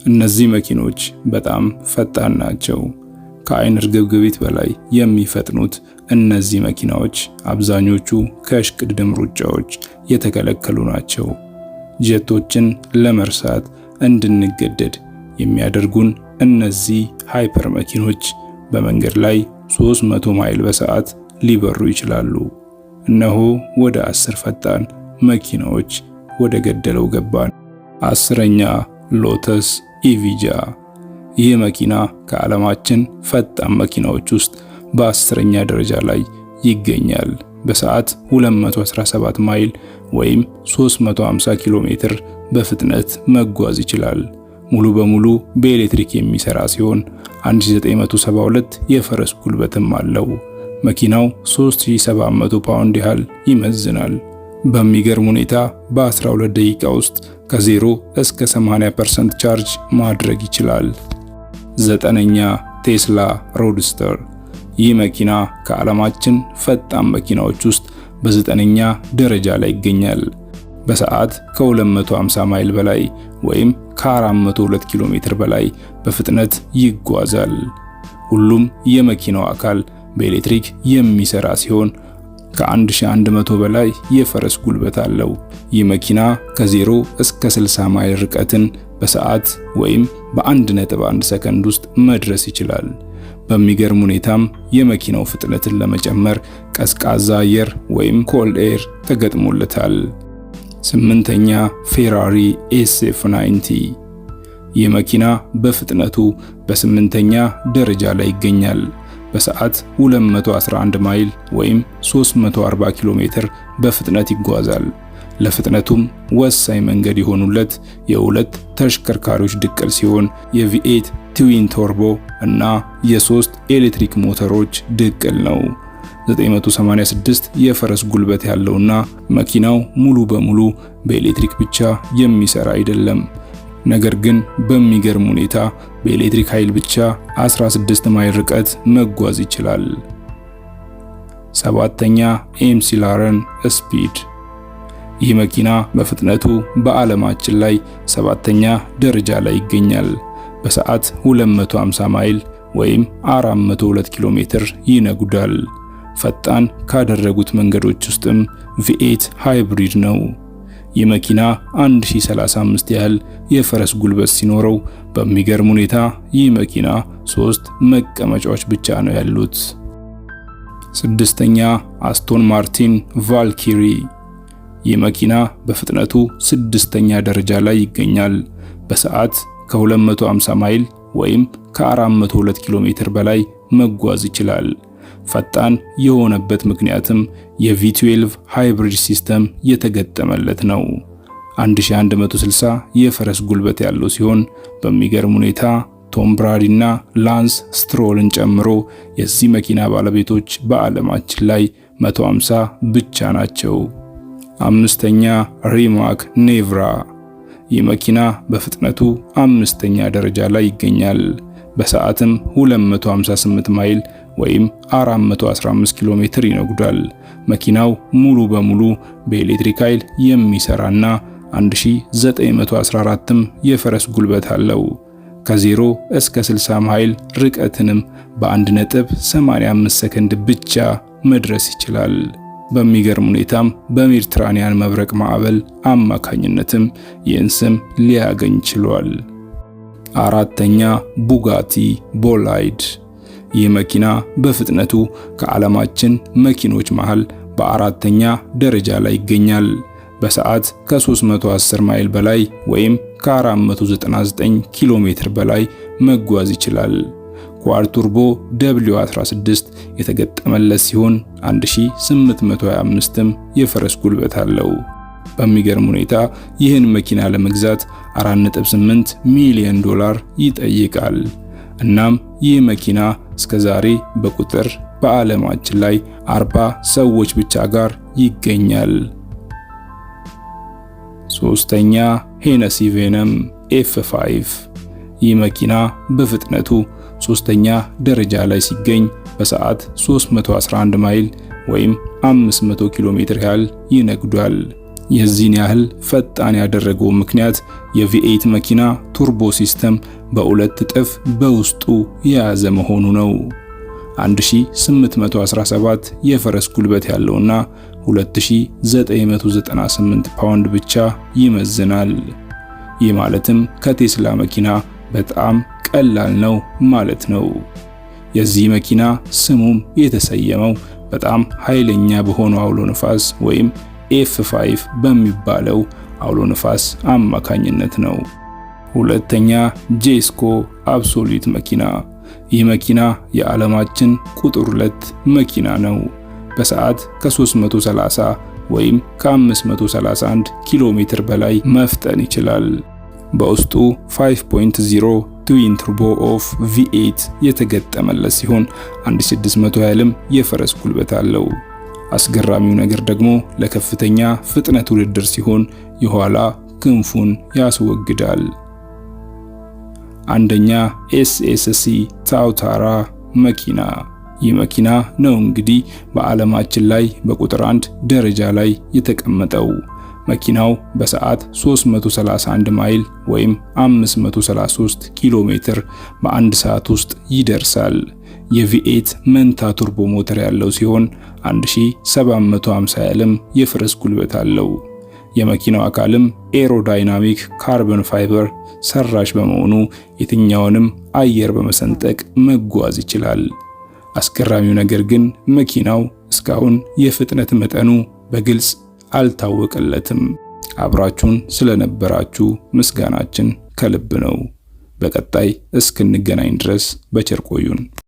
እነዚህ መኪኖች በጣም ፈጣን ናቸው። ከአይን እርግብግቢት በላይ የሚፈጥኑት እነዚህ መኪናዎች አብዛኞቹ ከእሽቅድድም ሩጫዎች የተከለከሉ ናቸው። ጀቶችን ለመርሳት እንድንገደድ የሚያደርጉን እነዚህ hyper መኪኖች በመንገድ ላይ 300 ማይል በሰዓት ሊበሩ ይችላሉ። እነሆ ወደ 10 ፈጣን መኪናዎች ወደ ገደለው ገባን። 10ኛ፣ ሎተስ ኢቪጃ። ይህ መኪና ከዓለማችን ፈጣን መኪናዎች ውስጥ በ10ኛ ደረጃ ላይ ይገኛል። በሰዓት 217 ማይል ወይም 350 ኪሎ ሜትር በፍጥነት መጓዝ ይችላል። ሙሉ በሙሉ በኤሌክትሪክ የሚሰራ ሲሆን 1972 የፈረስ ጉልበትም አለው። መኪናው 3700 ፓውንድ ያህል ይመዝናል። በሚገርም ሁኔታ በ12 ደቂቃ ውስጥ ከ0 እስከ 80% ቻርጅ ማድረግ ይችላል። 9ኛ፣ ቴስላ ሮድስተር። ይህ መኪና ከዓለማችን ፈጣን መኪናዎች ውስጥ በ9ኛ ደረጃ ላይ ይገኛል። በሰዓት ከ250 ማይል በላይ ወይም ከ402 ኪሎ ሜትር በላይ በፍጥነት ይጓዛል። ሁሉም የመኪናው አካል በኤሌክትሪክ የሚሰራ ሲሆን ከ1100 በላይ የፈረስ ጉልበት አለው። ይህ መኪና ከ0 እስከ 60 ማይል ርቀትን በሰዓት ወይም በ1.1 ሰከንድ ውስጥ መድረስ ይችላል። በሚገርም ሁኔታም የመኪናው ፍጥነትን ለመጨመር ቀዝቃዛ አየር ወይም cold air ተገጥሞለታል። 8ኛ፣ ፌራሪ SF90። ይህ መኪና በፍጥነቱ በስምንተኛ ደረጃ ላይ ይገኛል። በሰዓት 211 ማይል ወይም 340 ኪሎ ሜትር በፍጥነት ይጓዛል። ለፍጥነቱም ወሳኝ መንገድ የሆኑለት የሁለት ተሽከርካሪዎች ድቅል ሲሆን የ V8 twin turbo እና የሶስት ኤሌክትሪክ ሞተሮች ድቅል ነው። 986 የፈረስ ጉልበት ያለውና መኪናው ሙሉ በሙሉ በኤሌክትሪክ ብቻ የሚሰራ አይደለም። ነገር ግን በሚገርም ሁኔታ በኤሌክትሪክ ኃይል ብቻ 16 ማይል ርቀት መጓዝ ይችላል። 7ኛ፣ ኤምሲላረን ስፒድ። ይህ መኪና በፍጥነቱ በዓለማችን ላይ ሰባተኛ ደረጃ ላይ ይገኛል። በሰዓት 250 ማይል ወይም 402 ኪሎ ሜትር ይነጉዳል። ፈጣን ካደረጉት መንገዶች ውስጥም V8 hybrid ነው። ይህ መኪና 1035 ያህል የፈረስ ጉልበት ሲኖረው በሚገርም ሁኔታ ይህ መኪና ሶስት መቀመጫዎች ብቻ ነው ያሉት። 6ኛ፣ አስቶን ማርቲን ቫልኪሪ። ይህ መኪና በፍጥነቱ ስድስተኛ ደረጃ ላይ ይገኛል። በሰዓት ከ250 ማይል ወይም ከ402 ኪሎ ሜትር በላይ መጓዝ ይችላል። ፈጣን የሆነበት ምክንያትም የ V12 hybrid system የተገጠመለት ነው። 1160 የፈረስ ጉልበት ያለው ሲሆን በሚገርም ሁኔታ ቶም ብራዲ እና ላንስ ስትሮልን ጨምሮ የዚህ መኪና ባለቤቶች በዓለማችን ላይ 150 ብቻ ናቸው። 5ኛ፣ ሪማክ ኔቭራ። ይህ መኪና በፍጥነቱ አምስተኛ ደረጃ ላይ ይገኛል። በሰዓትም 258 ማይል ወይም 415 ኪሎ ሜትር ይነጉዳል። መኪናው ሙሉ በሙሉ በኤሌክትሪክ ኃይል የሚሰራና 1914ም የፈረስ ጉልበት አለው። ከ0 እስከ 60 ማይል ርቀትንም በ1.85 ሰከንድ ብቻ መድረስ ይችላል። በሚገርም ሁኔታም በሜዲትራኒያን መብረቅ ማዕበል አማካኝነትም ይህን ስም ሊያገኝ ችሏል። 4ኛ፣ ቡጋቲ ቦላይድ። ይህ መኪና በፍጥነቱ ከዓለማችን መኪኖች መሃል በአራተኛ ደረጃ ላይ ይገኛል። በሰዓት ከ310 ማይል በላይ ወይም ከ499 ኪሎ ሜትር በላይ መጓዝ ይችላል። Quad turbo W16 የተገጠመለት ሲሆን 1825ም የፈረስ ጉልበት አለው። በሚገርም ሁኔታ ይህን መኪና ለመግዛት 4.8 ሚሊዮን ዶላር ይጠይቃል። እናም ይህ መኪና እስከዛሬ በቁጥር በዓለማችን ላይ 40 ሰዎች ብቻ ጋር ይገኛል። 3ኛ፣ ሄነሲ ቬነም F5። ይህ መኪና በፍጥነቱ ሶስተኛ ደረጃ ላይ ሲገኝ በሰዓት 311 ማይል ወይም 500 ኪሎ ሜትር ያህል ይነጉዳል። የዚህን ያህል ፈጣን ያደረገው ምክንያት የ V8 መኪና turbo system በሁለት እጥፍ በውስጡ የያዘ መሆኑ ነው። 1817 የፈረስ ጉልበት ያለውና 2998 ፓውንድ ብቻ ይመዝናል። ይህ ማለትም ከቴስላ መኪና በጣም ቀላል ነው ማለት ነው። የዚህ መኪና ስሙም የተሰየመው በጣም ኃይለኛ በሆነው አውሎ ንፋስ ወይም F5 በሚባለው አውሎ ንፋስ አማካኝነት ነው። ሁለተኛ፣ Jesko Absolut መኪና። ይህ መኪና የዓለማችን ቁጥር 2 መኪና ነው። በሰዓት ከ330 ወይም ከ531 ኪሎ ሜትር በላይ መፍጠን ይችላል። በውስጡ 5.0 twin turbo of V8 የተገጠመለት ሲሆን 1600 ያህልም የፈረስ ጉልበት አለው። አስገራሚው ነገር ደግሞ ለከፍተኛ ፍጥነት ውድድር ሲሆን የኋላ ክንፉን ያስወግዳል። አንደኛ፣ SSC Tuatara መኪና። ይህ መኪና ነው እንግዲህ በዓለማችን ላይ በቁጥር 1 ደረጃ ላይ የተቀመጠው። መኪናው በሰዓት 331 ማይል ወይም 533 ኪሎ ሜትር በአንድ ሰዓት ውስጥ ይደርሳል። የ V8 መንታ turbo ሞተር ያለው ሲሆን 1750 ያህልም የፈረስ ጉልበት አለው። የመኪናው አካልም aerodynamic carbon fiber ሰራሽ በመሆኑ የትኛውንም አየር በመሰንጠቅ መጓዝ ይችላል። አስገራሚው ነገር ግን መኪናው እስካሁን የፍጥነት መጠኑ በግልጽ አልታወቀለትም። አብራችሁን ስለነበራችሁ ምስጋናችን ከልብ ነው። በቀጣይ እስክንገናኝ ድረስ በቸር ቆዩን።